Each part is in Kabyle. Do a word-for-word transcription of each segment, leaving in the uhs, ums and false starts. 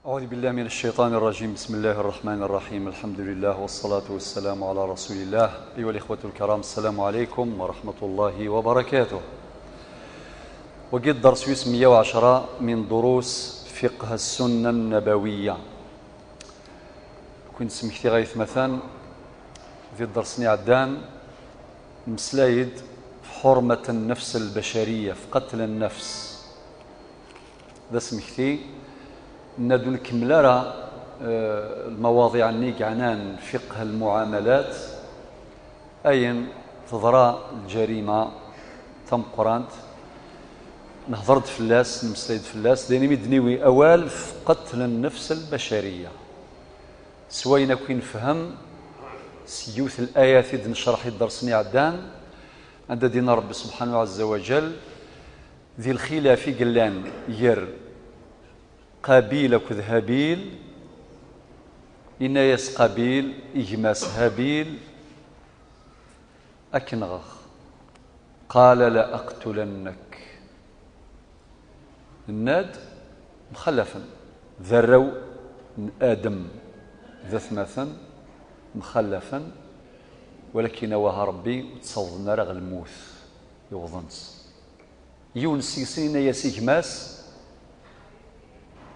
أعوذ بالله من الشيطان الرجيم. بسم الله الرحمن الرحيم. الحمد لله والصلاة والسلام على رسول الله. أيها الإخوة الكرام، السلام عليكم ورحمة الله وبركاته. Wagi d dders wis meyya u ɛecṛa min durus fiqh السنة النبوية. Kwi nesmekti ɣef tmatan di dders-nni iɛeddan, nesla-d ɣef حرمة النفس البشرية، ɣef قتل النفس. D asmekti, nna-d ur nkemmel ara, eh, lmawaḍiɛ-nni yeɛnan fiqh lmuɛamalat, ayen teḍra lǧarima tameqqrant, nehḍer-d fell-as, nemmeslay-d fell-as, d ayen imi d-niwi awal ɣef قتل النفس البشرية. S wayen akk i nefhem s yiwet n layat i d-necreḥ i dders-nni iɛeddan, anda d-yenna Ṛebbi subḥanahu ɛezza wa jall, di lxilaf i yellan gar Qabil akked Habil, yenna-yas Qabil i gma-s Habil, ad k-nɣeɣ. قال لأقتلنك. Nenna-d mxallafen, d arraw n Adem, d atmaten mxallafen, walakin awah Ṛebbi ur tt-ssawḍen ara ɣer lmut, yewḍen-tt. Yiwen seg-sen yenna-yas i gma-s,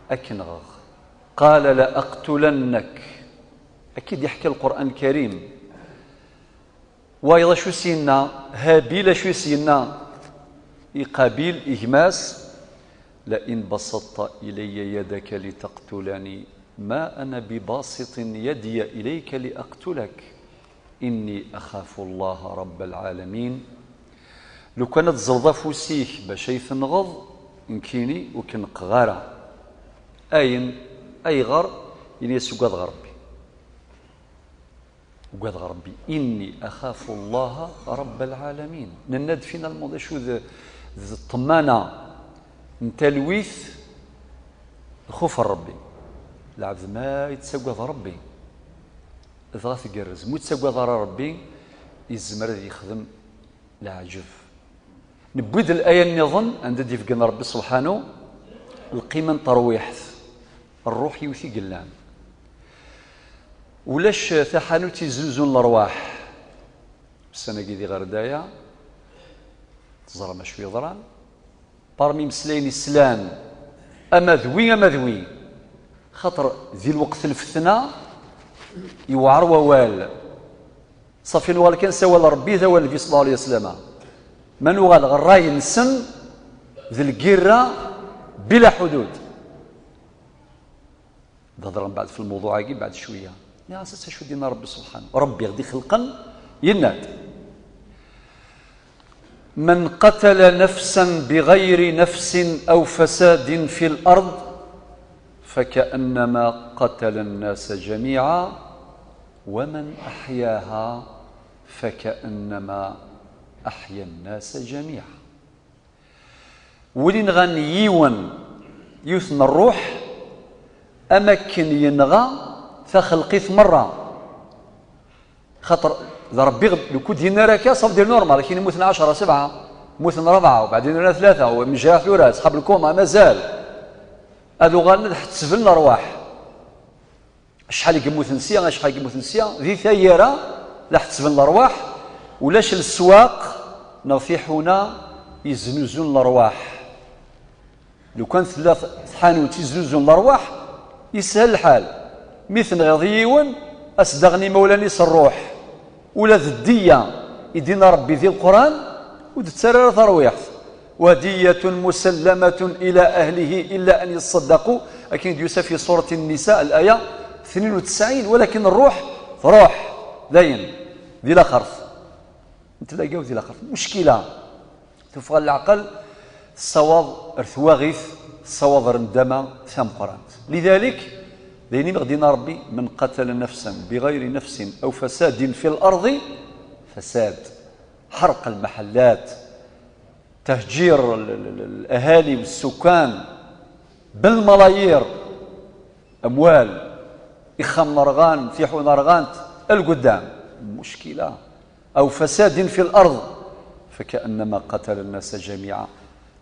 ad k-nɣeɣ. قال لأقتلنك. Akka i d-iḥka Lqur'an Lkarim. Wayeḍ acu i s-yenna, Habil acu i s-yenna i Qabil, i gma-s, لئن بسطت إلي يدك لتقتلني ما أنا بباسط يدي إليك لأقتلك إني أخاف الله رب العالمين. Lukan ad tezreḍ afus-ik bac ay tenɣeḍ, nekkini ur k-neqqeɣ ara. Ayen, ayɣer? Ini-as ugadeɣ Ṛebbi. Ugadeɣ Ṛebbi. إني أخاف الله رب العالمين. Nenna-d finalement d acu d, d ṭṭmana n talwit, lxuf n Ṛebbi. Lɛebd ma yettagad Ṛebbi, dɣa tgerrez. Ma ur yettagad ara Ṛebbi, yezmer ad yexdem leɛǧeb. Newwi-d laya nniḍen anda d-yebgen Ṛebbi subḥanu lqima n terwiḥt, ṛṛuḥ yiwet i yellan. Ulac taḥanut yeznuzun lerwaḥ. Ussan-agi di Ɣerdaya, teẓram acu yeḍran. Parmi imeslayen yeslan, ama d wi, ama d wi. Xaṭer di lweqt n lfetna, yewɛer wawal. Ṣafi nuɣal kan s awal n Ṛebbi d awal n Nnbi ṣella Llahu ɛalayhi wa sallam. Ma nuɣal ɣer ṛṛay-nsen, d lgirra bila ḥudud. D hedṛeɣ mbeɛd f lmewḍuɛ-agi, mbeɛd cwiya. Nniɣ-as acu d-yenna Ṛebbi subḥanu. Ṛebbi i ɣ-d-ixelqen, yenna-d: من قتل نفسا بغير نفس أو فساد في الأرض فكأنما قتل الناس جميعا ومن أحياها فكأنما أحيا الناس جميعا. Win inɣan yiwen, yiwet n ṛṛuḥ, am akken yenɣa taxelqit meṛṛa. Xaṭer d Ṛebbi, lukan d-yenna akka, ça veut dire normal, akken mmuten ɛecṛa, sebɛa, mmuten ṛebɛa, u beɛdin tlata, u mejraḥ tura, sḥab lkuma, mazal. Ad uɣalen ad ḥettben lerwaḥ. Acḥal i yemmuten sya, acḥal i yemmuten sya, di taggara la ḥettben lerwaḥ, ulac leswaq neɣ tiḥuna yeznuzun lerwaḥ. Lukan tella tḥanut yeznuzun lerwaḥ, yeshel lḥal. Mi tenɣiḍ yiwen, as-d-aɣen imawlan-is ṛṛuḥ. Ula d ddiyya i d-yenna Ṛebbi di Leqran, ur d-tettarra ara tarwiḥt. ودية مسلمة إلى أهله إلا أن يصدقوا, akken i d-yusa fi surat Nnisa, laya tnin u tesɛin, walakin ṛṛuḥ, tṛuḥ, dayen, di laxert. N tlaga u di laxert. Muckila. Tuffeɣ ɣer leɛqel, tessawaḍ ar twaɣit, tessawaḍ ar nndama tameqqrant. Lidalik, d ayen i ɣ-d-yenna Ṛebbi: من قتل نفسا بغير نفس أو فساد في الأرض, fasad, حرق المحلات, تهجير ال-, ال-, ال-, الأهالي والسكان بالملايير أموال, ixxamen rɣan, tiḥuna rɣant, lguddam, muckila. أو فساد في الأرض فكأنما قتل الناس جميعا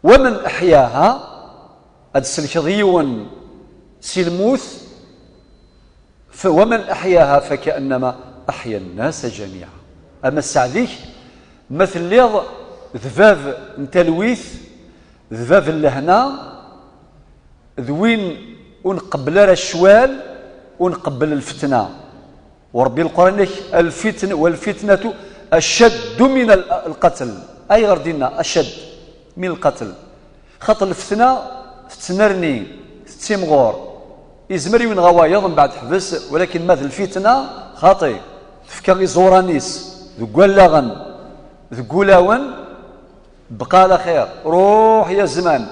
ومن أحياها, ad tselkeḍ yiwen Si lmut, f-, ومن أحياها فكأنما أحيا الناس جميعا. Ama sseɛd-ik, ma telliḍ d bab n talwit, d bab n lehna, d win ur nqebbel ara ccwal, ur nqebbel lfetna. Ur Rebbi Leqran-ik, الفتن والفتنة أشد من ال-, القتل. Ayɣer dinna أشد من القتل؟ Xaṭer lfetna tettnerni, tettimɣur. Izmer i wenɣa wayeḍ, mbeɛd teḥbes, walakin ma d lfitna, xaṭi, tefka iẓuran-is deg wallaɣen, deg wulawen, bqa ɛla xir, ruḥ ya zman,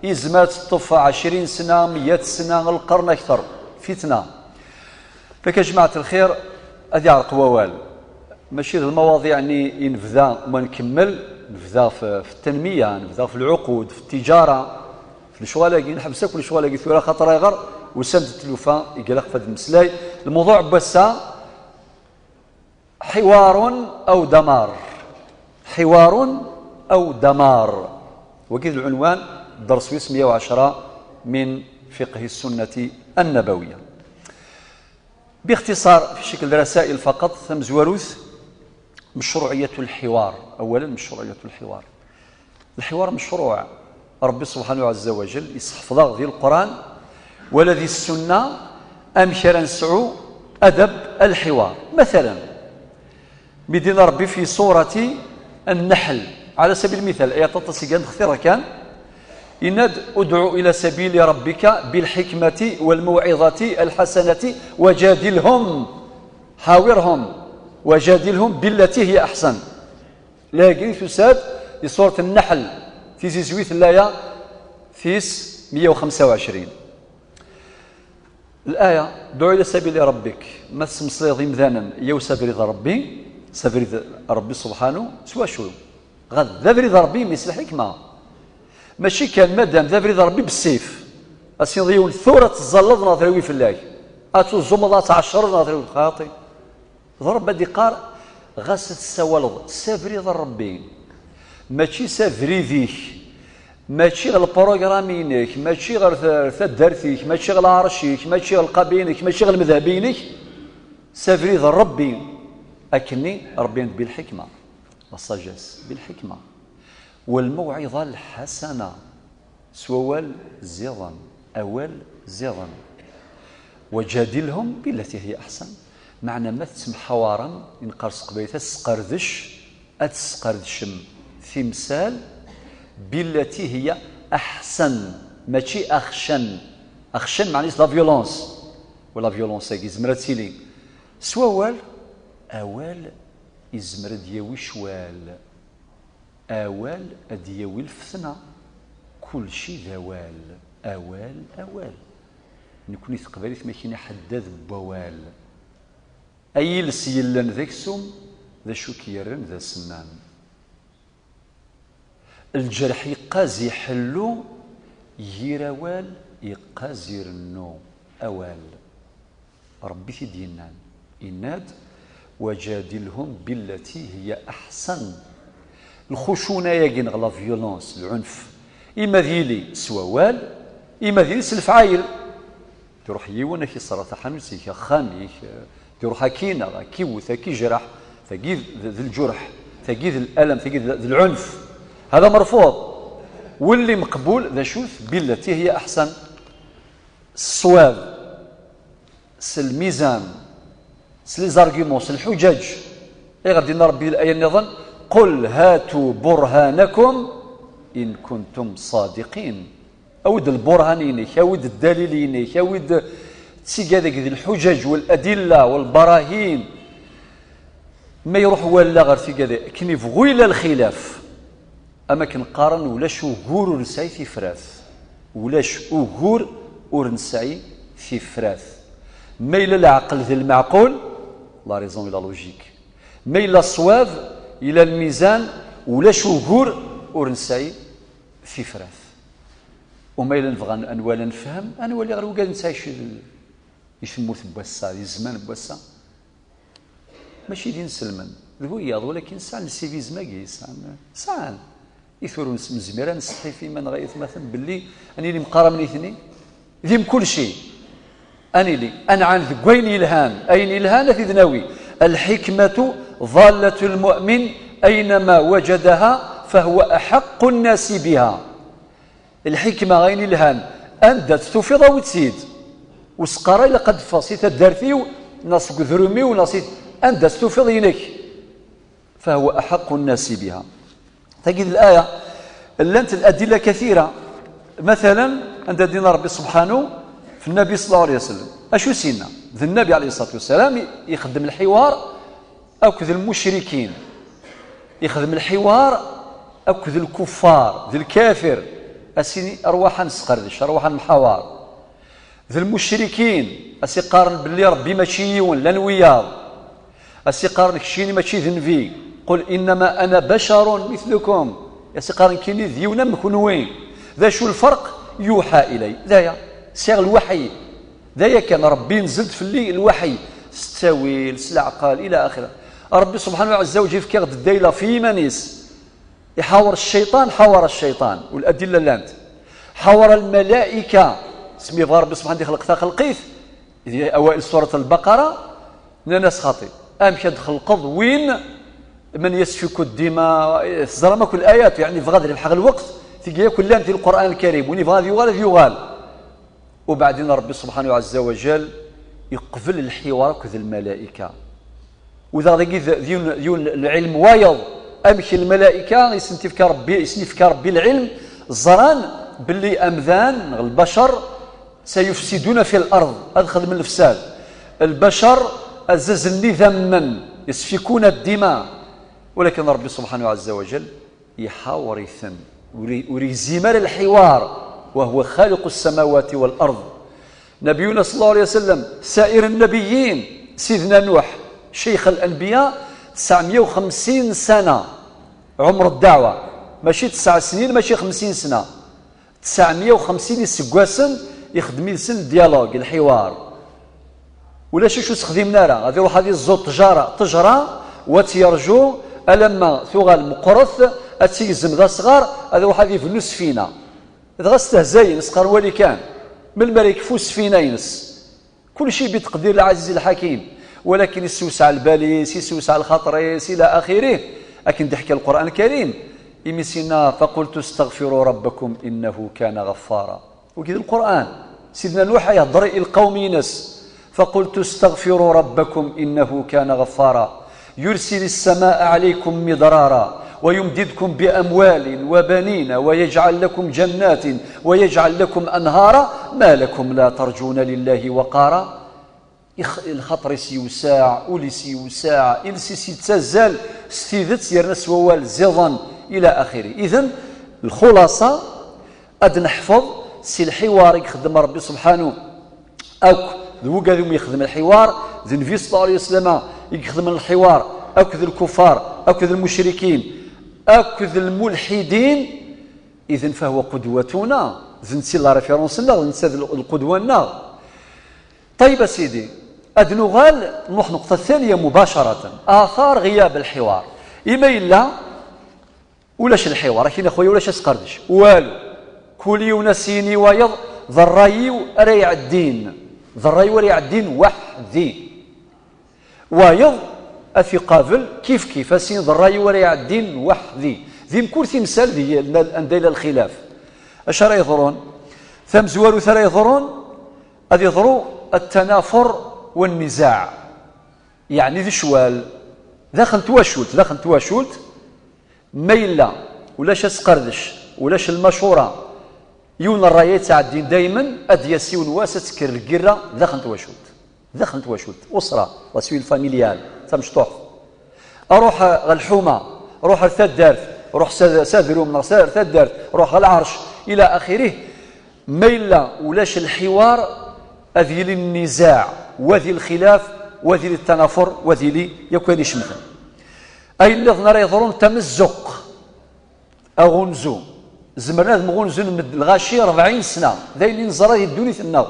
izmer ad teṭṭef ɛecrin sna, meyya sna, lqern akter. Fitna. Fak a jmaɛt lxir, ad iɛreq wawal. Mačči d lmawaḍiɛ-nni i nebda ma nkemmel, nebda f, f tanmiya, nebda f lɛuqud, f ttiǧara, f lecɣal-agi, nḥebs akk lecɣal-agi tura, xaṭer ayɣer usan-d tlufa i ilaq ad nmeslay. Lmewḍuɛ n wass-a, حوار أو دمار. حوار أو دمار. Wagi d lɛunwan, dders wis meyya u ɛecṛa من فقه السنة النبوية. باختصار، في شكل رسائل فقط, tamezwarut, مشروعية الحوار. أولا, مشروعية الحوار. الحوار مشروع. ربي سبحانه عز وجل يسحفظ di القرآن ولا di السنة أمشرا سعو أدب الحوار. مثلا, مدينة ربي في سورة النحل، على سبيل المثال, آية تطسيقان اختيار كان, يناد: "ادع إلى سبيل ربك بالحكمة والموعظة الحسنة وجادلهم، حاورهم، وجادلهم بالتي هي أحسن". Lagi tusa-d di surat Nnaḥl, tizizwit n laya tis meyya u xemsa u ɛecrin. Laya, دع إلى سبيل ربك, ma tesmeslayeḍ imdanen, yaw s abrid n Rebbi, s abrid n Rebbi subḥanu, s wacu? Ɣad d abrid n Rebbi, mi s lḥikma. Mačči kan madam d abrid n Rebbi bessif, ad s-iniḍ yiwen tura ad teẓẓalleḍ neɣ terwi fell-ak, ad tuẓumeḍ ad tɛecreḍ neɣ terwi, xaṭi. D Rebbi ad d-iqqar, ɣas ad tessawaleḍ s abrid n Rebbi, mačči s abrid-ik, mačči ɣer lprugram-inek, mačči ɣer ta-, taddart-ik, mačči ɣer lɛerc-ik, mačči ɣer lqabila-inek, mačči ɣer lemdeheb-inek, s abrid n Rebbi. Akkenni Rebbi d bilḥikma, la sagesse, bilḥikma. والموعظة الحسنة, s wawal ziḍen, awal ziḍen. وجادلهم بالتي هي أحسن. Meɛna ma tettemḥawarem, i neqqar s teqbaylit, ad tesqerdec, ad tesqerdcem timsal بالتي هي أحسن, mačči أخشن. أخشن meɛna-s la violence. U la violence-agi izmer ad tili s wawal, awal izmer ad d-yawi ccwal. Awal ad d-yawi lfetna. Kulci d awal. Awal, awal. Nekni teqbaylit mačči n iḥeddad n wawal. Ay iles yellan d aksum, d acu k-yerran d asennan? Lǧerḥ iqqaz iḥellu, yir awal iqqaz irennu. Awal. Rebbi t-id-yennan, yenna-d: "Wajadilhum billati hiya aḥsan." Lxucuna-agi neɣ la violence, lɛunf, ima d yili s wawal, ima d yili s lefɛayel. Iruḥ yiwen, ad k-iṣerreɛ taḥanut-ik, axxam-ik, eh, iruḥ ad k-ineɣ, ad k-iwwet, ad k-ijreḥ, tagi d, d, d lǧurḥ, tagi d l'alam, tagi d, d lɛunf. Hada merfuḍ. Welli meqbul, d acu-t? Billati hiya aḥsan. S ṣṣwab, s lmizan, s les arguments, s lḥuǧaǧ. Ayɣer d-yenna Rebbi di laya nniḍen: "Qul hatu burhanakum in kuntum ṣadiqin." Awi-d lburhan-inek, awi-d ddalil-inek, awi-d tigad akked lḥuǧaǧ, waladilla, walbarahin. Ma iruḥ wallaɣ ɣer tigad, akken ibɣu yella lxilaf. Am akken qqaren, ulac ugur ur nesɛi tifrat. Ulac ugur ur nesɛi tifrat. Ma yella leɛqel d lmeɛqul, la raison et la logique. Ma yella ṣṣwab, yella lmizan, ulac ugur ur nesɛi tifrat. Uma yella nebɣa ad nwali ad nefhem, ad nwali ɣer wigad nettɛic di, di tmurt n wass-a, di zzman n wass-a. Mačči d inselmen, d wiyaḍ, walakin sɛan le civisme-agi, sɛan, sɛan. I tura ur nezmir ad nesseḥḥif iman-nneɣ ay atmaten belli ad nili meqqar am nitni? D imkulci. Ad nili, ad nɛan deg wayen yelhan. Ayen yelhan ad t-id-nawi. الحكمة ضالة المؤمن أينما وجدها فهو أحق الناس بها. Lḥikma, ayen yelhan, anda tt-tufiḍ awi-tt-id. Ur s-qqar ilaq ad d-teffeɣ si taddart-iw, neɣ seg udrum-iw, neɣ si, anda tt-tufiḍ inek. فهو أحق الناس بها. Tagi d laya, llant الأدلة كثيرة. Matala, anda d-yenna Rebbi subḥanu fi Nnabi صلى الله عليه وسلم. Acu s-yenna? D Nnabi عليه الصلاة والسلام i ixeddem lḥiwar akked lmucrikin. Ixeddem lḥiwar akked lkuffar, d lkafir. As-ini, arwaḥ ad nesqerdec, arwaḥ ad nemḥawar. D lmucrikin, as-iqqaren belli Rebbi mačči yiwen, llan wiyaḍ. As-iqqaren keččini mačči d nnbi. قل إنما أنا بشر مثلكم. As-iqqaren kini d yiwen am kenwi. D acu lferq? يوحى إلي. D aya. Sɛiɣ lwaḥy. D aya kan, Rebbi yenzel-d fell-i lwaḥy. S ttawil, s leɛqel, ila axira. Rebbi subḥanahu ɛezza wa jal yefka-ɣ-d ddayla fi yiman-is. Iḥawer cciṭan, ḥawer cciṭan, u ladilla llant. Ḥawer lmalaika, asmi yebɣa Rebbi subḥanahu ad ixleq taxelqit, di awal surat Lbaqara, nnan-as xaṭi. Amek ad txelqeḍ win من يسفك الدماء, teẓram akk layat, yeɛni yebɣa ad rebḥeɣ lweqt, tigi akk llant di Lqur'an Lkarim, win yebɣa ad yuɣal, ad yuɣal. Ubeɛdin Rebbi subḥanahu ɛezza wa jal yeqbel lḥiwar akked lmalaika. U daɣ dagi d, d yiwen, d yiwen n lɛilm wayeḍ, amek lmalaika i sen-ifka Rebbi, i sen-ifka Rebbi lɛilm, ẓran belli amdan neɣ lbacer سيفسدون في الأرض, ad xedmen lefsad. Lbacer ad zzazlen idammen, يسفكون الدماء. Walakin Rebbi subḥanahu ɛezza wa jal iḥawer-iten. Ur i-, ur yegzim ara lḥiwar, وهو خالق السماوات والأرض. Nabiyuna صلى الله عليه وسلم, سائر النبيين, Sidna Nuḥ, شيخ الأنبياء, tesɛemya u xemsin sana, ɛumr ddeɛwa, mačči tesɛa snin, mačči xemsin sna. Tesɛemya u xemsin iseggasen ixeddem yid-sen dialogue, lḥiwar. Ulac acu sexdimen ara, ad iruḥ ad iẓẓu ṭṭejra, ṭṭejra, u ad tt-yerju alamma tuɣal meqqret, ad tt-yegzem d asɣar, ad iruḥ ad ibennu sfina. Dɣa stehzayen, s-qqaren wali kan, melmi ara yekfu sfina-ines. Kulci bi teqdir lɛaziz lḥakim, walakin issewseɛ lbal-is, issewseɛ lxaṭer-is, ila axirih, akken d-iḥka Lqur'an Lkarim, imi s-yenna, فقلت استغفروا ربكم إنه كان غفارا. Wagi d Lqur'an. Sidna Nuḥ ihedder i lqawm-ines. فقلت استغفروا ربكم إنه كان غفارا يرسل السماء عليكم مدرارا ويمددكم بأموال وبنين ويجعل لكم جنات ويجعل لكم أنهارا ما لكم لا ترجون لله وقارا. Ix-, lxaṭer-is yewseɛ, ul-is yewseɛ, iles-is yettazzal s tidet, yerna s wawal ziḍen, ila axiri. Iden, lxulaṣa, ad neḥfeḍ si lḥiwar i ixeddem Rebbi subḥanu akk d wigad umi yexdem lḥiwar, d Nnbi صلى الله عليه وسلم i ixedmen lḥiwar akked lkuffar, akked lmucrikin, akked lmulḥidin, iden فهو قدوتنا, d netta i la référence-nneɣ, d netta i d lqudwa-nneɣ. Ṭayeb a sidi, ad nuɣal nruḥ nneqṭa ثانية مباشرة, آثار غياب الحوار. Imi yella ulac lḥiwar, akin a xuya ulac asqerdec, walu. Kul yiwen a s-yini i wayeḍ, d ṛṛay-iw ara iɛeddin, d ṛṛay-iw ara iɛeddin weḥd-i. Wayeḍ a t-iqabel kif kif, a s-yini d ṛṛay-iw ara iɛeddin weḥd-i. Di mkul timsal di, anda yella lxilaf. Acu ara yeḍrun? Tamezwarut ara yeḍrun, ad yeḍru التنافر والنزاع. Yeɛni d ccwal. Daxel n twacult, daxel n twacult, ma yella ulac asqerdec, ulac lmacura, yiwen n ṛṛay ay yettɛeddin daymen, ad d-yas yiwen wass ad tekker lgirra daxel n twacult. Daxel n twacult, usra, la cellule familiale, tamecṭuḥt. Ruḥ ɣer lḥuma, ruḥ ar taddart, ruḥ s, s adrum neɣ s ar taddart, ruḥ ɣer lɛerc, ila axirih. Ma yella ulac lḥiwar, ad yili nnizaɛ, wa di lxilaf, wa di tanafuṛ, wa di li yakk ayen icemten. Ayen nniḍen ara yeḍrun, tamezzuq, aɣunzu. Zemren ad mɣunzun med-, lɣaci rebɛin sna. D ayen i neẓra di ddunit-nneɣ.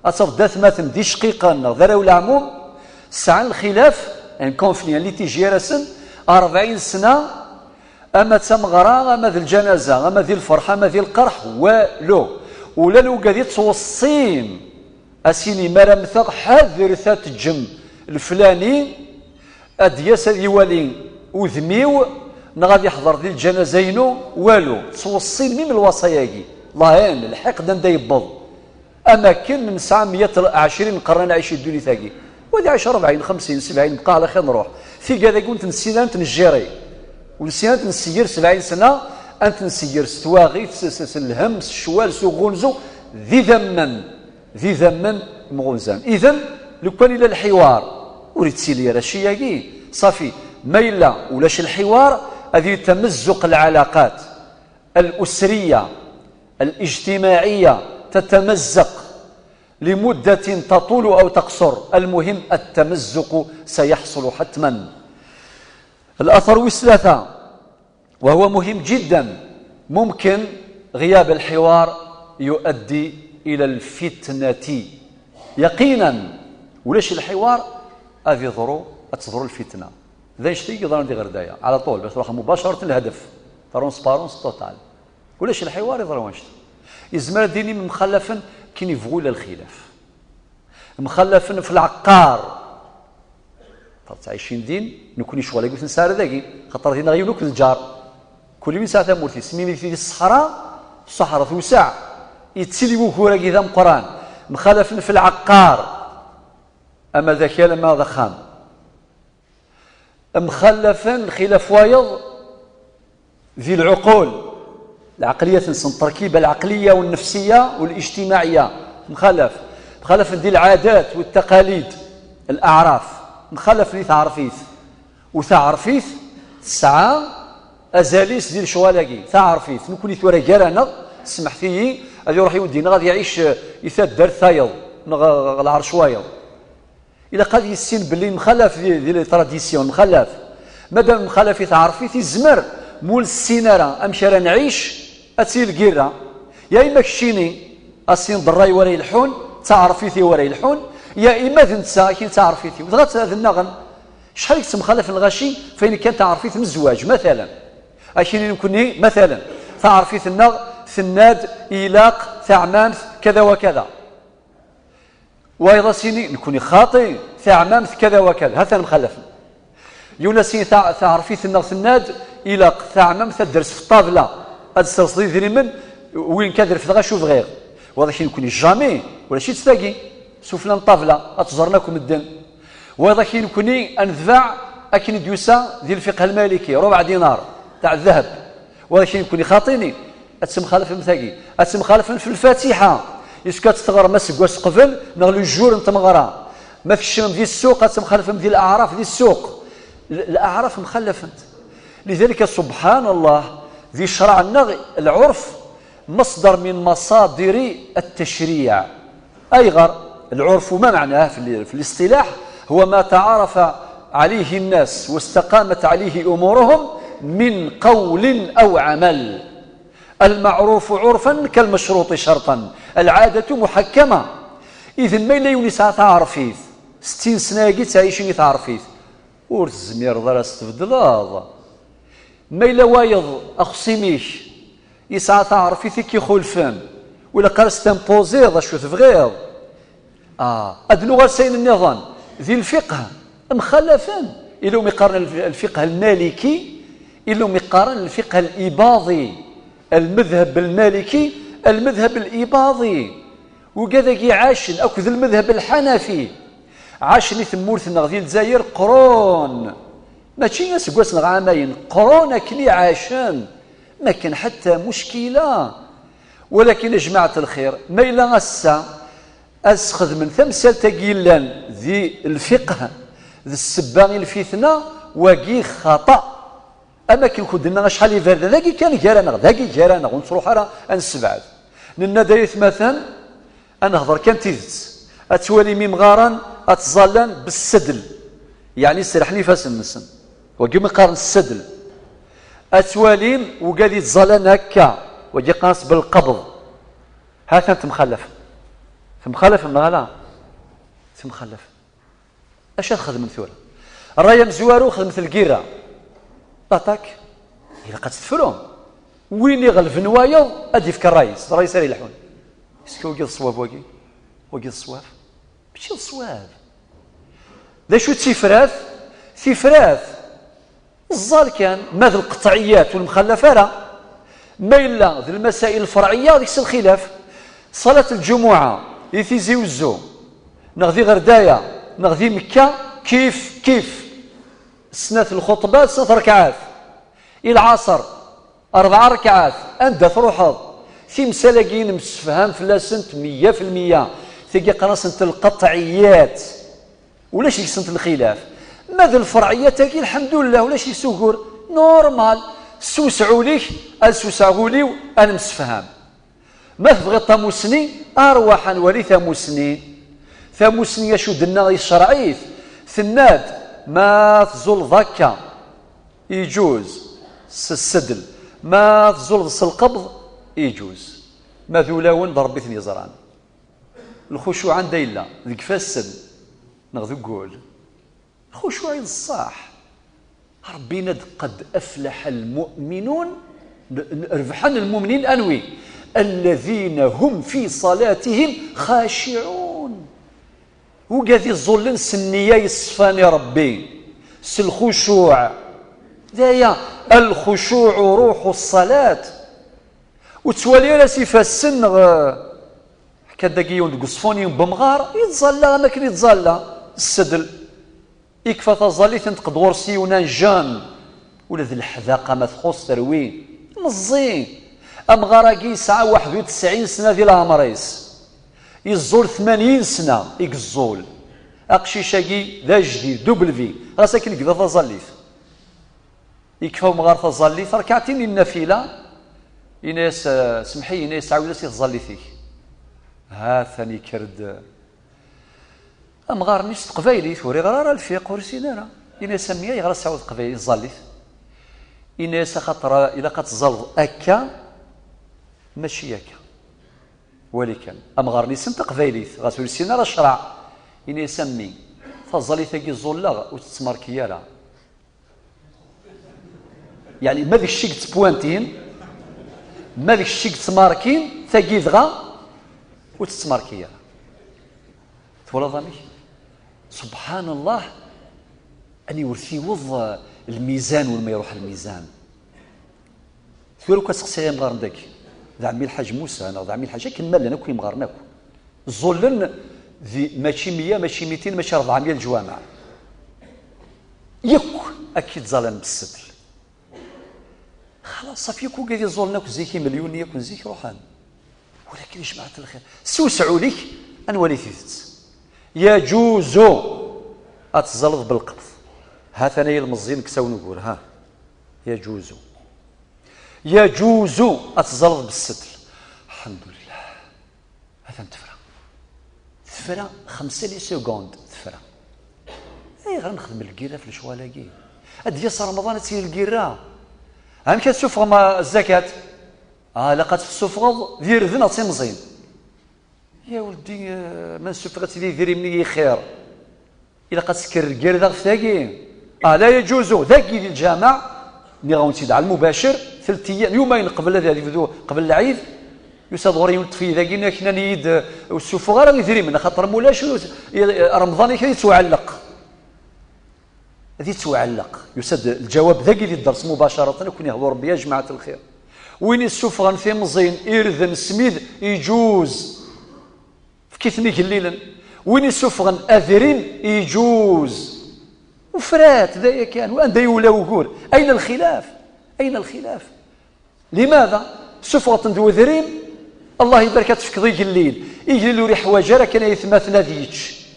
Ad tafeḍ d atmaten d icqiqen neɣ d arraw leɛmum, sɛan lxilaf, un conflit, un litige gar-asen, rebɛin sna, ama d tameɣra, ama d lǧanaza, ama di lferḥ, ama di lqerḥ, walu. Ula d wigad yettweṣṣin A s-yini mi ara mmteɣ, ḥadret ad teǧǧem leflani ad d-yas ad iwali udem-iw, neɣ ad iḥḍer di lǧanaza-inu, walu. Ttweṣṣin mim lwaṣaya-agi. Lahin, lḥiqd anda yewweḍ. Am akken nesɛa meyya ɛecrin n qerran nɛic di ddunit-agi. Wa ad iɛic rebɛin, xemsin, sebɛin, bqa ɛla xir nruḥ. Tigad-agi ur tent-nessin ara ad tent-njiri. Ur nessin ara ad tent-nseyyir sebɛin sna, ad tent-nseyyir s twaɣit, s, s, s lhemm, s ccwal, s uɣunzu, d idammen. D idammen mɣunzan. Iden, lukan ila lḥiwar, ur ittili ara cci-agi. Ṣafi, ma yella ulac lḥiwar, ad yili tamezzuq lɛalaqat الأسرية الاجتماعية تتمزق لمدة تطول أو تقصر. المهم التمزق سيحصل حتما. الأثر wis tlata، وهو مهم جدا، ممكن غياب الحوار يؤدي إلى الفتنة. يقينا، ulac lḥiwar, ad iḍru, ad teḍru lfitna. D anect i yeḍran di Ɣerdaya, ɛla ṭul, bas ruḥ mubacarat lhadef, transparence totale. Ulac lḥiwar, iḍra wanect. Yezmer ad d-inim mxalafen kin yebɣu la lxilaf. Mxalafen fi lɛeqqar. Ttɛicin din, nekni ccɣel-agi ur t-nesɛi ara dagi, xaṭer dinna yiwen akk d lǧar. Kul yiwen yesɛa tamurt-is, mi di ṣṣeḥra, ṣṣeḥra tewseɛ, yettili wugur-agi d ameqqran. Mxalafen fi lɛeqqar, ama d akal ama d axxam. Mxalafen lxilaf wayeḍ di lɛuqul, lɛeqliyat-nsen, التركيبة العقلية والنفسية والاجتماعية, mxalaf, mxalafen di lɛadat والتقاليد, الأعراف, mxalafen di tɛerfit. U taɛerfit tesɛa azal-is di lecɣal-agi. Taɛerfit, nekni tura gar-aneɣ, smeḥt-iyi, ad iruḥ yiwen dinna ad iɛic, eh, i taddart tayeḍ, neɣ, eh, ɣer lɛerc wayeḍ. Ilaq ad yissin belli mxalaf di, di les traditions, mxalaf. Madam mxalaf i tɛerfit, izmer, ma ur nessin ara amek ara nɛic, ad tili lgirra. Ya ima keččini, ad s-tiniḍ d ṛṛay-iw ara yelḥun, d taɛerfit-iw ara yelḥun, ya ima d netta, akkin d taɛerfit-iw. Dɣa ad nnaɣen, acḥal i yettemxalafen lɣaci, f ayen kan taɛerfit n zzwaǧ, matalan. Akkin i nekni, matalan, taɛerfit-nneɣ tenna-d ilaq taɛmamt kada wa kada. Wayeḍ a s-yini, nekni xaṭi, taɛmamt kada wa kada, ha-t-an mxalafen. Yiwen a s-yini, ta-, taɛerfit-nneɣ tenna-d, ilaq taɛmamt ad d-ters f ṭṭabla, ad d-terseḍ idrimen, win kan ad refdeɣ acu bɣiɣ. Wayeḍ a k-yini nekni jamais, ulac-itt tagi, sufella n ṭṭabla, ad tt-ẓren akk medden. Wayeḍ a k-yini nekni ad nedbeɛ akken i d-yusa di lfiqh lmaliki, rubeɛ dinar, taɛ ddheb. Wayeḍ a k-yini nekni xaṭini. Ad temxalafem tagi. Ad temxalafem f Lfatiḥa. Est-ce que ad tt-teɣrem aseggas qbel, neɣ le jour n tmeɣra? Ma tkecmem di ssuq, ad temxalafem di leɛraf di ssuq. L-, leɛraf mxalafent. Lidalika, subḥan Allah, di ccṛeɛ-nneɣ, lɛurf مصدر من مصادر التشريع. Ayɣer? العرف ما معناه في ال-، في الاصطلاح؟ هو ما تعارف عليه الناس واستقامت عليه أمورهم من قول أو عمل. المعروف عرفا كالمشروط شرطا، العادة محكمة. Iden ma yella yiwen yesɛa taɛerfit, settin sna-agi ttɛicin i taɛerfit, ur tezmireḍ ara ad s-tbeddleḍ. Ma yella wayeḍ, axṣim-ik, yesɛa taɛerfit i k-ixulfen, ur ilaq ara s-timpoziḍ acu tebɣiḍ. Ah, ad nuɣal s ayen nniḍen. Di lfiqh, mxalafen. Illa umi qqaren lf-, lfiqh lmaliki, illa umi qqaren lfiqh libaḍi. Lmedheb lmaliki, lmedheb libaḍi. Wigad-agi ɛacen akked lmedheb lḥanafi. Ɛacen i tmurt-nneɣ di Lezzayer qrun. Mačči aseggas neɣ ɛamayen, qrun akken i ɛacen. Ma kan ḥetta muckila. Walakin a jmaɛat lxir, ma yella ass-a ad sxedmen tamsalt-agi yellan di lfiqh d ssebba i lfitna, wagi xaṭa. Am akken kent-d-nenna acḥal iberdan, dagi kan gar-aneɣ, dagi gar-aneɣ, ur nettruḥ ara ad nessebɛed. Nenna-d ay atmaten, ad nehḍer kan tidet. Ad twalim imɣaren ad ttẓallan bessedl, yeɛni serrḥen ifassen-nsen. Wagi umi qqaren ssedl. Ad twalim wigad yettẓallan akka, wagi qqaren-as belqebḍ. Ha-t-an temxalafem. Temxalafem neɣ ala? Temxalafem. Acu ad xedmem tura? Ṛṛay amezwaru, xedmet lgirra. L'attaque. Ilaq ad tt-tefrum. Win iɣelben wayeḍ, ad d-yefk ṛṛay-is, d ṛṛay-is ara yelḥun. Est-ce que wagi d ṣṣwab wagi? Wagi d ṣṣwab? Mačči d ṣṣwab. D acu d tifrat? Tifrat, ẓẓal kan, ma d lqeṭɛiyat ur nemxallaf ara. Ma yella d lmasail lferɛiyya, deg-s lxilaf. Ṣalat lǧumuɛa di Tizi Uzzu, neɣ di Ɣerdaya, neɣ di Mekka, kif kif. Snat lxuṭbat, snat rekɛat. I lɛaṣer, rebɛa rekɛat. Anda truḥeḍ? Timsal-agi nemsefham fell-asent meyya fi lmeyya. Tagi qqaren-asent lqeṭɛiyat. Ulac deg-sent lxilaf. Ma d lferɛiyat-agi, lḥemdullah, ulac deg-s ugur. Normal. Sewseɛ ul-ik, ad sewseɛ ul-iw, ad nemsefham. Ma tebɣiḍ tamussni, arwaḥ ad nwali tamussni. Tamussni acu d-tenna i tcerɛit? Tenna-d, ma tẓulleḍ akka, iǧuz s ssedl. Ma tẓulleḍ s lqebḍ, iǧuz. Ma d ulawen d Ṛebbi i ten-yeẓran. Lxucuɛ anda yella? Deg ifassen neɣ deg wul? Lxucuɛ i d ṣṣeḥ. Ṛebbi yenna-d, qad aflaḥa lmu'minun, n-, n-, rebḥen lmumnin, anwi? Alladina hum fi ṣalatihim xaciɛun. Wigad iẓẓullen s nniya yeṣfan i Ṛebbi, s lxucuɛ. D aya, alxucuɛ ruḥu ṣṣalat. Ur ttwali ara s ifassen neɣ, ḥkan dagi yiwen deg uṣfuni n wemɣar, yettẓalla am akken yettẓalla, ssedl. Ikfa taẓallit, inṭeq-d ɣur-s yiwen un jeune, ula d leḥdaqa ma txuṣ terwi, meẓẓi. Amɣar-agi yesɛa waḥed u tesɛin sna di leɛmer-is. Yeẓẓul tmanyin sna i yeẓẓul. Aqcic-agi d ajdid, double vie, ɣas akken yebda taẓallit. Yekfa umɣar taẓallit, rkaɛtin n nnafila, yenna-yas, eh, semmeḥ-iyi, yenna-yas, ɛawed-as i tẓallit-ik. Ha-t-an yekker-d, eh, amɣar-nni s teqbaylit, ur iɣri ara lfiq, ur issin ara. Yenna-yas, a mmi, ayɣer ad tesɛuḍ teqbaylit, tẓallit? Yenna-yas, axaṭer, eh, ilaq ad teẓẓaleḍ akka, mačči akka. Wali kan, amɣar-nni yessen taqbaylit, ɣas ur issin ara ccreɛ. Yenna-yas, a mmi, taẓallit-agi ẓẓulleɣ, ur tettmerki ara. Yeɛni, ma d kečč i yettpwantin, ma d kečč i yettmarkin, tagi dɣa ur tettmarki ara. Twalaḍ amek? Subḥan Allah, aniwer tiweḍ, eh, lmizan, ur ma iruḥ lmizan. Tura akk ad seqsayeɣ amɣar n dagi, d ɛemmi Lḥaǧ Musa neɣ d ɛemmi Lḥaǧ, akken ma llan akk yimɣaren akk. Ẓẓullen di, mačči meyya, mačči mitin, mačči rebɛemya leǧwameɛ. Yakk akka i ttẓallan bessedl. Xalaṣ, ṣafi, yakk wigad iẓẓullen akk zik, imelyunen yakk n zik ruḥen. Walakin, a jmaɛat lxir, sewseɛ ul-ik, ad nwali tidet. Yaǧuzu ad teẓẓaleḍ belqebḍ. Ha-t-an ay ilmeẓyen, kkes-awen ugur, ha. Yaǧuzu. Yaǧuzu ad teẓẓaleḍ bessedl. Lḥemdullah. Atan tefra. Tefra xemsa les secondes, tefra. Ayɣer ad nexdem lgirra ɣef lecɣal-agi? Ad d-yas Remḍan, ad tili lgirra. Amek ad tessufɣem, ah, zzakat? Ah, ilaq ad tessufɣeḍ d irden neɣ d timẓin. Ya weldi, eh, ma nessufeɣ-itt d idrimen-nni i xir. Ilaq ad tekker lgirda ɣef tagi. Ah, la yaǧuzu, dagi di lǧameɛ, nniɣ-awen-tt-id ɛal mubacir, telt ayyam, yumayen qbel ad yebdu, qbel lɛid, yusa-d ɣur-i yiwen ṭṭfeyy dagi, nnan-iyi-d, eh, ur ssufeɣ ara idrimen, axaṭer ma ulac, ur-, i-, Remḍan-ik ad yettwaɛelleq. Ad yettwaɛelleq. Yusa-d lǧawab dagi di dders mubacaratan, ad ken-ihdu Rebbi, ya jmaɛat lxir. Win issufɣen timẓin, irden, smid, iǧuz. Efk-iten igellilen. Win issufɣen adrim, iǧuz. Ufrat, d aya kan. Anda yula wugur? Ayna lxilaf? Ayna lxilaf? Limada? Sufɣeɣ-ten-d wedrim, Allah ibarek, ad tefkeḍ igellil. Igellil ur iḥwaǧ ara kan aytmaten ad yečč.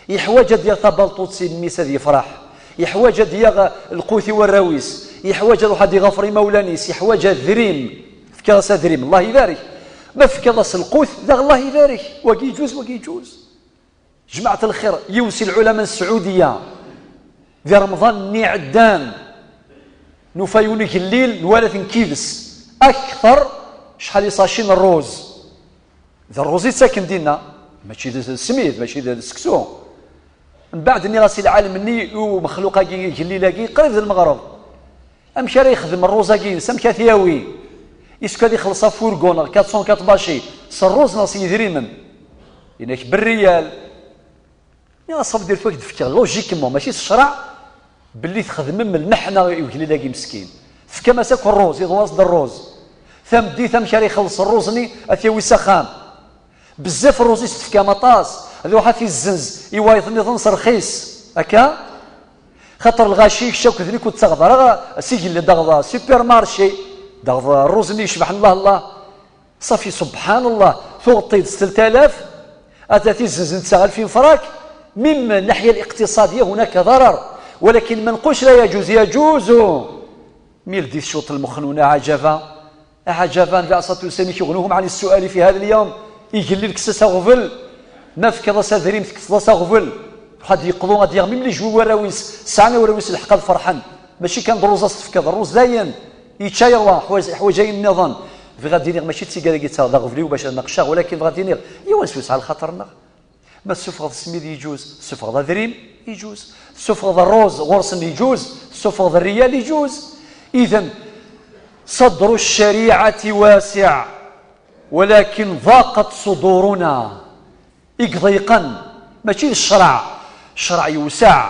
Yeḥwaǧ ad yaɣ tabalṭut i mmi-s ad yefreḥ. Yeḥwaǧ ad yaɣ lqut i warraw-is. Yeḥwaǧ ad iruḥ ad iɣafer imawlan-is. Yeḥwaǧ adrim. Tefkiḍ-as adrim, Allah ibarek. Ma tefkiḍ-as lqut, daɣ Allah ibarek. Wagi yeǧuz, wagi yeǧuz. Jmaɛat lxir, yiwen si lɛulama n Sɛudiya, di Remḍan-nni iɛeddan, nufa yiwen igellil, nwala-t nekk yid-s, akteṛ cḥal isaci n ṛṛuz. D ṛṛuz i ttaken dinna, mačči d, d smid, mačči d, d seksu. Mbeɛd nniɣ-as i lɛalem-nni, i umexluq-agi, igellil-agi, qrib d lmeɣreb. Amek ara yexdem ṛṛuz-agi-ines? Amek ara t-yawi? Est-ce que ad ixelleṣ afurgu neɣ quatre cent quatre bachi s ṛṛuz neɣ s yidrimen? Yenna-k berriyal. Nniɣ-as: "Sabedir, tura k-d-fkeɣ logiquement, mačči s ccreɛ, belli txedmem lmeḥna i ugellid-agi meskin. Tefkam-as akk rruz, iḍwas-d rruz. Tameddit, amek ara ixelleṣ rruz-nni, ad t-yawi s axxam? Bezzaf rruz i s-tefkam, aṭas, ad iruḥ ad t-izzenz i wayeḍ nniḍen s rxis. Akka? Xaṭer lɣaci kečč akked nekk ur tettaɣeḍ ara s igellid, daɣeḍ supermarché, daɣeḍ rruz-nni yecbeḥ, Allah Allah." Safi, subḥan Allah, tuɣeḍ-t-id s telt alaf, ad t-izzenz netta alfin frak. Même الناحية الاقتصادية هناك ضرر، ولكن ما نقولش لا يجوز، يجوز. Mi ldit cwiṭ lmexnuna, عجبا، عجبا، النبي عليه الصلاة والسلام يغنوهم عن السؤال في هذا اليوم. Igellil, kkes-as aɣbel. Ma tefkiḍ-as adrim, tekkseḍ-as aɣbel. Ad yeqḍu, ad yaɣ même les jouets, warraw-is, sɛan warraw-is lḥeqq ad ferḥen. Mačči kan d rruz as-tefkiḍ, rruz dayen. Yečča yerwa, ḥwaǧ, ḥwaǧ ayen nniḍen. Bɣiɣ ad d-iniɣ, mačči d tigad-agi d ta d aɣbel-iw bac ad naqceɣ, walakin bɣiɣ ad d-iniɣ, yiwen s wesɛa lxaṭer-nneɣ. Ma tessufɣeḍ ssmid, yejuz. Tessufɣeḍ adrim, yejuz. Tessufɣeḍ rruz, ɣur-sen, yejuz. Tessufɣeḍ rriyal, yejuz. إذن صدر الشريعة واسع، ولكن ضاقت صدورنا. I iḍiqen, mačči d ccreɛ. Ccreɛ yewseɛ.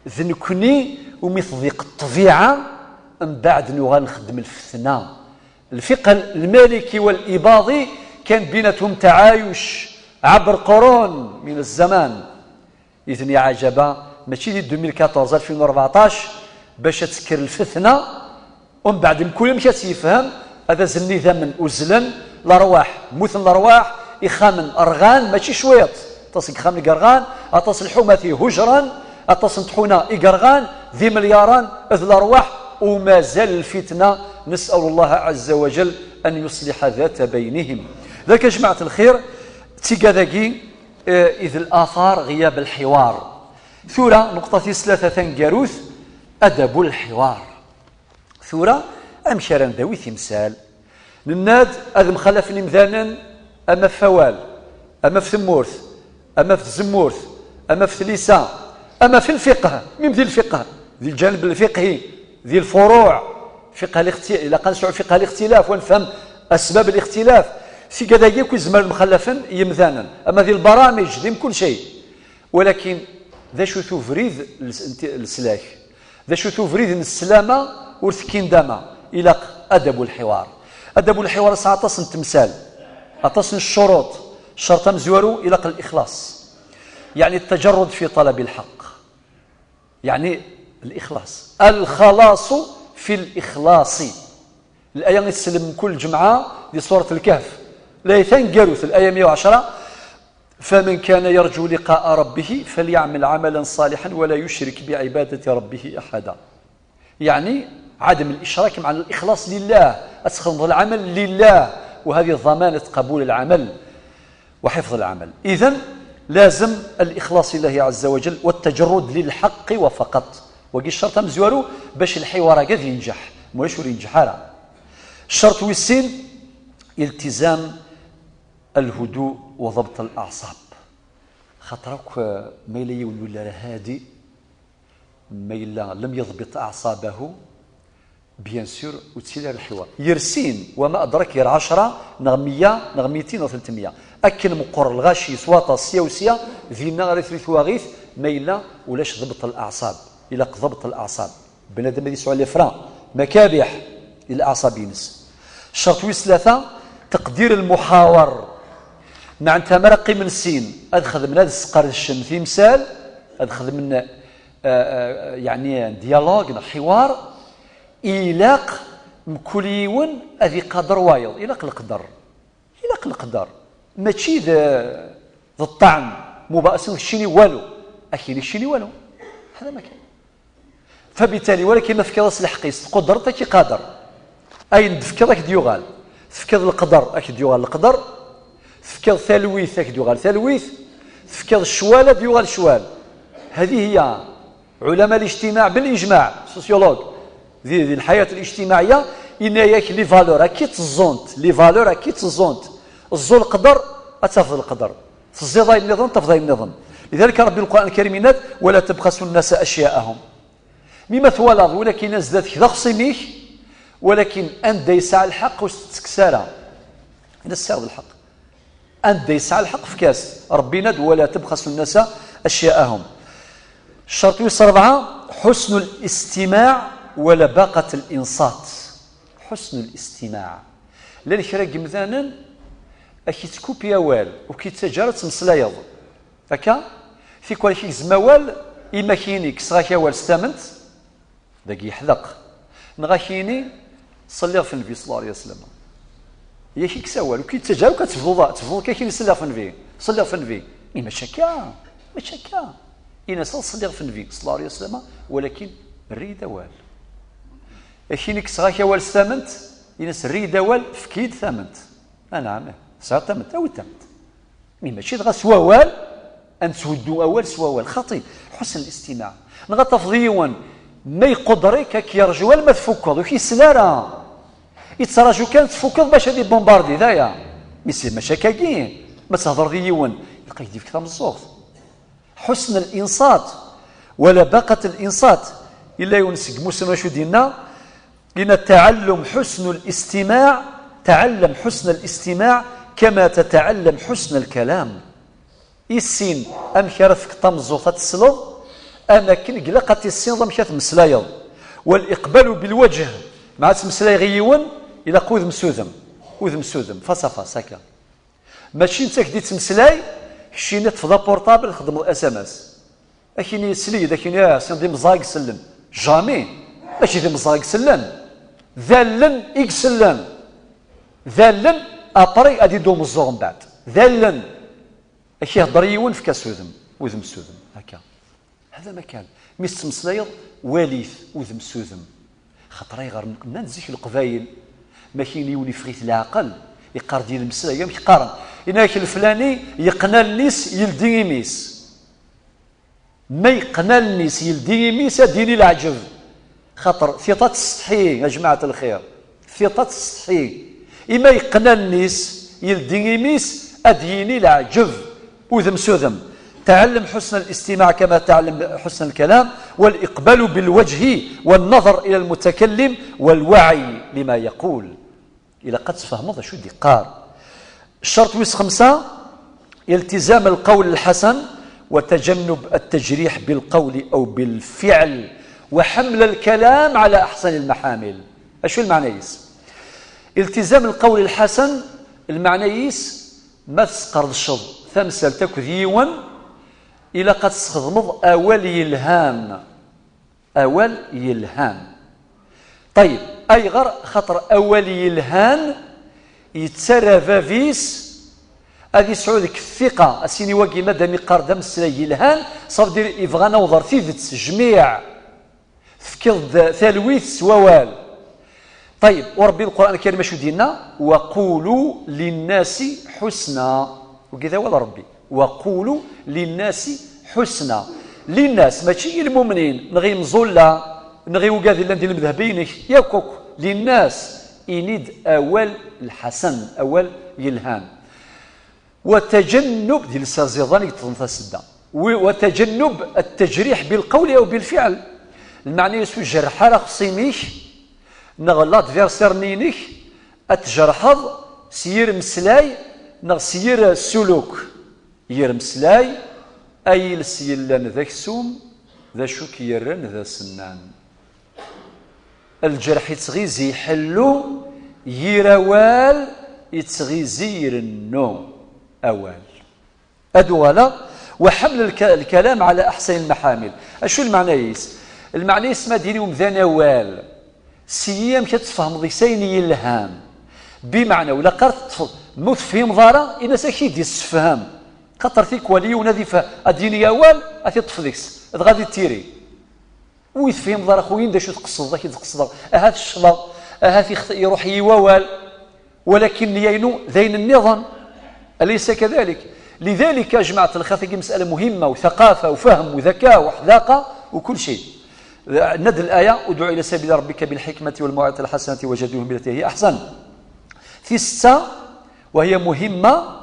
D nekni umi tḍiq ṭṭbiɛa, mbeɛd nuɣal nxeddem lfetna. الفقه المالكي والإباضي كان بيناتهم تعايش عبر قرون من الزمان. Izen, ya ɛajaba, mačči di deux mille quatorze, alfin u rbeɛṭac, bac ad tekker lfetna, umbeɛd mkul amek ad tt-yefhem, ad azen idammen uzzlen, lerwaḥ, mmuten lerwaḥ, ixxamen rɣan, mačči cwiṭ, aṭas n yexxamen i yerɣan, aṭas n lḥumat ihujren, aṭas n tḥuna i yerɣan, d imelyaṛen d lerwaḥ, u mazal lfitna, نسأل الله عز وجل أن يصلح ذات بينهم. ذاك جماعة الخير, d tigad-agi, eh, إذ الآثار غياب الحوار. Tura, nneqṭa tis tlata taneggarut, أدب الحوار. Tura, amek ara ndawi timsal? Nenna-d ad mxalafen imdanen ama f wawal, ama f tmurt, ama f tzemmurt, ama f tlisa, ama f lfiqh, même di lfiqh, di lǧaneb lfiqhi, di lfuruɛ, fiqh lixti-, ilaq ad nesɛu fiqh lixtilaf, wa nefhem asbab lixtilaf. Tigad-agi akk i zemren mxalafen yimdanen, ama di lbaramij, di mkul cay. Walakin, d acu-t ubrid n s-, n t-, n leslak? D acu-t ubrid n sslama ur tekkin dama? Ilaq أدب الحوار. أدب الحوار yesɛa aṭas n temsal, aṭas n ccuruṭ. Ccerṭ amezwaru, ilaq الإخلاص. يعني التجرد في طلب الحق. يعني الإخلاص. الخلاص في الإخلاص. Laya i tsellem mkul ǧemɛa di surat Lkehf. Laya taneggarut, laya meyya u ɛecṛa: "فمن كان يرجو لقاء ربه فليعمل عملا صالحا ولا يشرك بعبادة ربه أحدا." يعني عدم الإشراك مع الإخلاص لله، ad txedmeḍ lɛamal lillah, وهذه ضمانة قبول العمل وحفظ العمل. إذن لازم الإخلاص لله عز وجل والتجرد للحق وفقط. Wagi ccerṭ amezwaru bac lḥiwar-agi ad yenǧeḥ, ma ulac ur yenǧeḥ ara. Ccerṭ wis sin, التزام الهدوء وضبط الأعصاب. Xaṭer akk, eh, ma yella yiwen ur yelli ara hadi, ma yella لم يضبط أعصابه, bien sûr, ur ttili ara lḥiwar. Ger sin, وما أدراك, ger ɛecṛa neɣ meyya neɣ mitin neɣ tlettmeyya. Akken meqqer lɣaci s waṭas, sya u sya, dinna ara tili twaɣit, ma yella ulac ضبط الأعصاب. Ilaq ضبط الأعصاب. Bnadem ad yesɛu les freins, makabiḥ, i leɛṣab-ines. Ccerṭ wis tlata, تقدير المحاور. Meɛna ma ara qqimen sin, ad xedmen, ad sqerdcen timsal, ad xedmen, eh, eh, yeɛni dialogue neɣ ḥiwar, ilaq mkul yiwen ad iqader wayeḍ. Ilaq leqder. Ilaq leqder. Mačči d, d ṭṭɛen, mubasen keččini walu. Akini keččini walu. Hada ma kan. Fabitali, walakin ma tefkiḍ-as lḥeqq-is, tqudreḍ, ad k-iqader. Ayen d-tefkiḍ ad k-d-yuɣal. Tefkiḍ leqder, ad k-d-yuɣal leqder. Tefkiḍ talwit, ad k-d-yuɣal talwit. Tefkiḍ ccwal, ad d-yuɣal ccwal. هذه هي. Ulama الاجتماع بالإجماع, sociologue, di, di الحياة الاجتماعية, yenna-yak les valeurs, akka i tteẓẓunt, les valeurs, akka i tteẓẓunt. Ẓẓu leqder, ad tafeḍ leqder. Teẓẓiḍ ayen nniḍen, tafeḍ ayen nniḍen. لذلك ربي القرآن الكريم yenna-d: "ولا تبخسوا الناس أشياءهم". Mi ma twalaḍ win akin zdat-k d axṣim-ik, walakin anda yesɛa lḥeqq ur s-tettekkes ara. Anda tesɛiḍ lḥeqq? Anda yesɛa lḥeqq, efk-as. Rebbi yenna-d: "ولا تبخسوا الناس أشياءهم. Ccerṭ wis ṛebɛa, حسن الاستماع ولباقة الإنصات. حسن الاستماع. Llan kra n yimdanen, ad k-yettkupi awal, ur k-yettaǧǧa ara ad tmeslayeḍ. Akka? Tikwal ad k-igzem awal, ima ad k-yini kkseɣ-ak awal s tament, dagi yeḥdeq. Neɣ ad k-yini, ṣelliɣ ɣef Nnbi صلى الله عليه وسلم. Yak ikkes awal, ur k-yettaǧǧa akk ad tebduḍ, tebduḍ kan ad k-yini ṣelliɣ ɣef Nnbi, ṣelliɣ ɣef Nnbi. Ini mačči akka, mačči akka. Ini-as ad ṣelliɣ ɣef Nnbi صلى الله عليه وسلم, walakin err-iyi-d awal. Ad k-yini kkseɣ-ak awal s tament, ini-as err-iyi-d awal, efk-iyi-d tament. Anɛam, tesɛiḍ tament, awi-d tament. Mi mačči dɣa s wawal, ad nettweddu awal s wawal. Xaṭi, حسن الاستماع. Neɣ ad tafeḍ yiwen, ma iquder-ik, ad k-yerǧu alma tfukkeḍ, ur k-yesel ara. Yettraǧu kan tfukkeḍ bac ad ibumbardi, d aya. Mi si, mačči akkagi, ma thedreḍ i yiwen, ilaq ad k-d-yefk tameẓẓuɣt. حسن الإنصات ولباقة الإنصات. Yella yiwen seg imusnawen acu d-yenna, yenna تعلم حسن الاستماع، تعلم حسن الاستماع كما تتعلم حسن الكلام. Issin amek ara tefkeḍ tameẓẓuɣt ad tesleḍ, am akken ilaq ad tissineḍ amek ad tmeslayeḍ. والإقبال بالوجه, ma ad tmeslayeḍ i yiwen, ilaq udem s udem, udem s udem, face à face, akka. Mačči netta k-d-ittmeslay, keččini teṭṭfeḍ aportabl txeddmeḍ S M S. Ad k-yini sel-iyi-d, ad k-yini ah, sin d imeẓra i isellen. Jamais! Mačči d imeẓra i isellen. D allen i isellen. D allen, après ad d-iddu umeẓẓuɣ mbeɛd. D allen. Ad k-ihedder yiwen, efk-as udem. Udem s udem. Akka. Hada ma kan. Mi tettmeslayeḍ, wali-t, udem s udem. Xaṭer ayɣer nnan zik Leqbayel, ma k-yini yiwen yeffeɣ-it leɛqel, iqqar-d i lmeslay, amek qqaren? Yenna-ak leflani yeqqen allen-is, yeldi imi-s. Ma yeqqen allen-is, yeldi imi-s, ad d-yini leɛǧeb. Xaṭer tiṭ ad testḥi, a jmaɛat lxir. Tiṭ ad testḥi. Imi yeqqen allen-is, yeldi imi-s, ad d-yini leɛǧeb. Udem s udem. تعلم حسن الاستماع كما تعلم حسن الكلام، والإقبال بالوجه والنظر إلى المتكلم والوعي لما يقول. Ilaq ad tfehmeḍ d acu i d-iqqar. Ccerṭ wis xemsa, التزام القول الحسن وتجنب التجريح بالقول أو بالفعل وحمل الكلام على أحسن المحامل. Acu lmeɛna-is? التزام القول الحسن, lmeɛna-is, ma tesqerdceḍ tamsalt akked yiwen, ilaq ad tesxedmeḍ awal yelhan. Awal yelhan. Ṭayeb, ayɣer? Xaṭer awal yelhan yettarra bab-is ad yesɛu deg ttiqa, ad s-yini wagi madam iqqar-d ameslay yelhan, ça veut dire yebɣa ad naweḍ ɣer tidet, jmiɛ. Tefkiḍ-d talwit s wawal. Ṭayeb, u Ṛebbi Lqur'an Lkarim acu d-yenna? وقولوا للناس حسنا. Wagi d awal Ṛebbi. وقولوا للناس حسنا. Linnas, mačči i lmumnin, neɣ i yimẓulla, neɣ i wigad yellan di lemdehba-inek, yakk akk, linnas, ini-d awal lḥasan, awal yelhan. وتجنب, di lsas iḍan i yeṭṭḍen tasedda. Wi-, وتجنب التجريح بالقول أو بالفعل. Lmeɛna-is ur jerreḥ ara axṣim-ik, neɣ l'adversaire-nni-inek, ad t-tjerḥeḍ s yir mmeslay, neɣ s yir ssuluk. Yir mmeslay, ay iles yellan d aksum, d acu k-yerran d asennan. Lǧerḥ ittɣizi iḥellu, yir awal ittɣizi irennu. Awal. Ad uɣaleɣ, وحمل الك-, الكلام على أحسن المحامل. Acu lmeɛna-is? Lmeɛna-is ma d-yini umdan awal, seyyi amek ad tfehmeḍ deg-s ayen yelhan. Bimeɛna, ur ilaq ara teṭṭfeḍ, ma ur tefhimeḍ ara, ini-as ad k-id-issefhem. Xaṭer tikwal yiwen ad ifeh-, ad d-yini awal, ad t-iṭṭef deg-s, dɣa ad ittiri. Ur tefhimeḍ ara, xuyin, d acu tqesdeḍ, ad k-d-qesdeɣ, ahat ccḍeɣ, ahat ixt-, iruḥ-iyi wawal, walakin nniya-inu d ayen nniḍen. أليس كذلك؟ لذلك جماعة الخير, tagi مسألة مهمة وثقافة وفهم وذكاء وحذاقة وكل شيء. Nenna-d الآية: "ادع إلى سبيل ربك بالحكمة والموعظة الحسنة وجادلهم بالتي هي أحسن". Tis setta, وهي مهمة,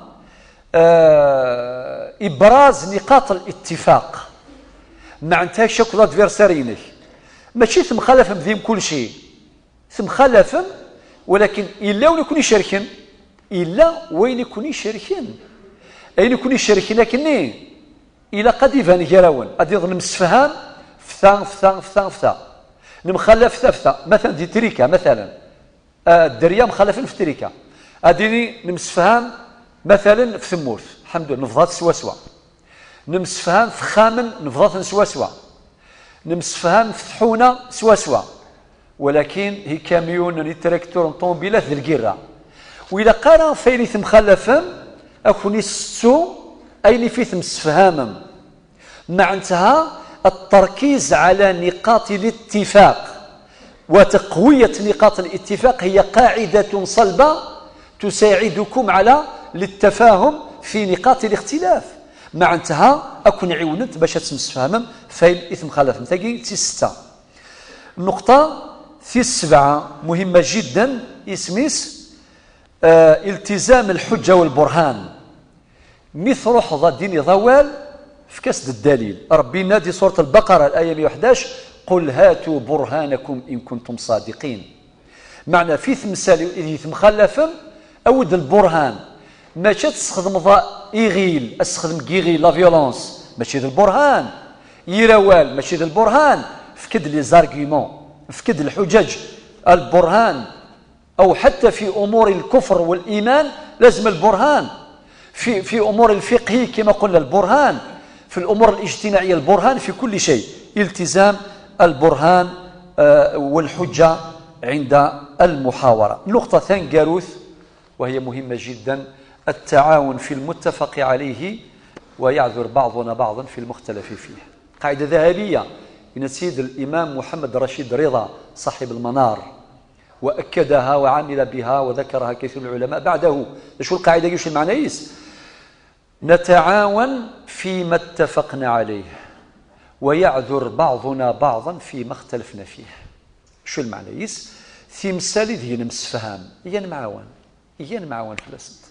آه، إبراز نقاط الاتفاق. Meɛna-s akk d adversaire-inek. Mačči temxalafem di mkul cci. Temxalafem, walakin yella wayen i ken-icerken. Yella wayen i ken-icerken. Ayen i ken-icerken akkenni, Ilaq ad iban gar-awen, ad iḍ nemsefham f ta, f ta, f ta, f ta. Nemxalaf f ta, f ta. Matan di trika, matalan. Ah, dderya mxalafen f trika. Ad ini nemsefham, matalan, f tmurt. Lḥemdulillah, nebḍa-t swaswa. Nemsefham f xxamen, nebḍa-ten swaswa. Nemsefham f tḥuna swaswa. Walakin ikamyunen, itrakturen, ṭumubilat d lgirra. Ur ilaq ara f ayen i temxalafem, ad ken-issettu ayen ifi temsefhamem. معناتها التركيز على نقاط الاتفاق وتقوية نقاط الاتفاق هي قاعدة صلبة تساعدكم على التفاهم في نقاط الاختلاف. معناتها أكن عيونت باش تمسفهمم فين إثم خلافم تاقي تي ستة. النقطة تي السبعة مهمة جدا، اسميس، آه، التزام الحجة والبرهان. Mi truḥeḍ ad d-tiniḍ awal, efk-as-d ddalil. Ṛebbi yenna-d di surat Lbaqara, laya meyya u ḥdac: "Qul hatu burhanakum in kuntum ṣadiqin." Meɛna, fi temsal i temxalafem, awi-d lburhan. Mačči ad tesxedmeḍ iɣil, ad tesxedmeḍ deg iɣil, la violence, mačči d lburhan. Yir awal, mačči d lburhan. Efk-d les arguments, efk-d lḥuǧaǧ, lburhan. أو حتى في أمور الكفر والإيمان لازم البرهان. في، في أمور الفقه كما قلنا البرهان، في الأمور الاجتماعية البرهان، في كل شيء التزام البرهان، آه، والحجة عند المحاورة. نقطة ثانية، وهي مهمة جدا: التعاون في المتفق عليه ويعذر بعضنا بعضا في المختلف فيه. قاعدة ذهبية من السيد الإمام محمد رشيد رضا صاحب المنار، وأكدها وعمل بها وذكرها كثير من العلماء بعده. شو القاعدة؟ شو المعنى يس؟ نتعاون فيما اتفقنا عليه ويعذر بعضنا بعضا فيما اختلفنا فيه. شو المعنى يس؟ Timsal ideg nemsefham, iyyat ad nemɛawan, iyyat ad nemɛawan fell-asent.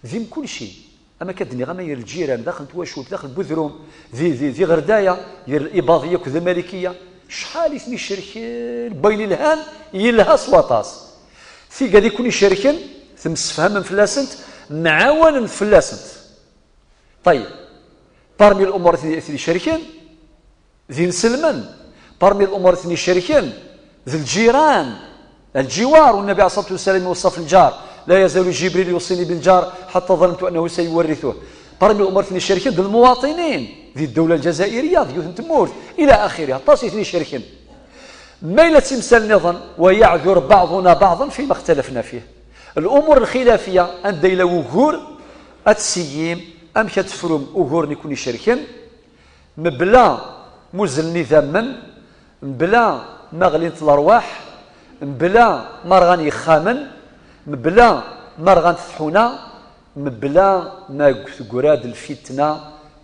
Di mkul ci, ama akka d-nniɣ, ama gar lǧiran, daxel n twacult, daxel n udrum, di, di, di ɣerdaya, gar Ibadiya akked Malikiya, cḥal i ten-icerken, n wayen ilhan, yelha s waṭas. Tigad i ken-icerken, temsefhamem fell-asent, mɛawanen fell-asent. Ṭayyeb, parmi l'umur i ten-, i ten-icerken, d inselmen. Parmi l'umur i ten-icerken, d lǧiran, الجوار، والنبي عليه الصلاة والسلام يوصى في الجار: "لا يزال جبريل يوصيني بالجار حتى ظننت أنه سيورثه". Parmi l'umur i ten-icerken, d lmuwaṭinin, di ddewla lǧazayriya, d yiwet n tmurt, ila axiri, aṭas i ten-icerken. Ma yella d timsal nniḍen, ويعذر بعضنا بعضا فيما اختلفنا فيه. L'umur lxilafiya, anda yella wugur, ad tseyyim amek ad tefrum uguren i ken-icerken, mebla ma uzzlen idammen, mebla ma ɣlint lerwaḥ, mebla ma rɣan yexxamen, mebla ma rɣant tḥuna, mebla ma tegra-d lfitna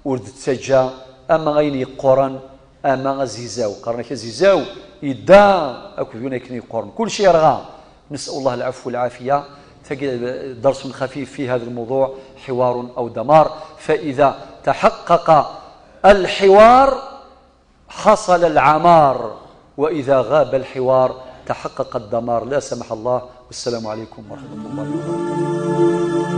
ur d-tettaǧǧa ama ayen yeqquren ama azizaw. Qqaren-ak azizaw yedda akked win akken yeqquren. Kulci yerɣa. نسأل الله العفو والعافية. تجد درس خفيف في هذا الموضوع، حوار أو دمار. فإذا تحقق الحوار حصل العمار، وإذا غاب الحوار تحقق الدمار، لا سمح الله. والسلام عليكم ورحمة الله وبركاته.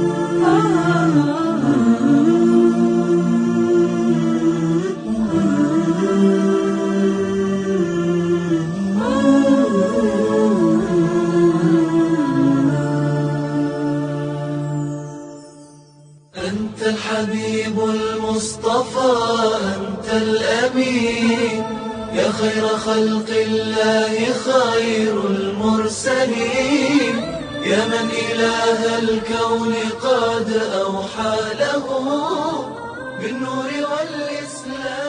أنت الحبيب المصطفى، أنت الأمين، يا خير خلق الله، خير المرسلين، يا من إله الكون قد أوحى له بالنور والإسلام.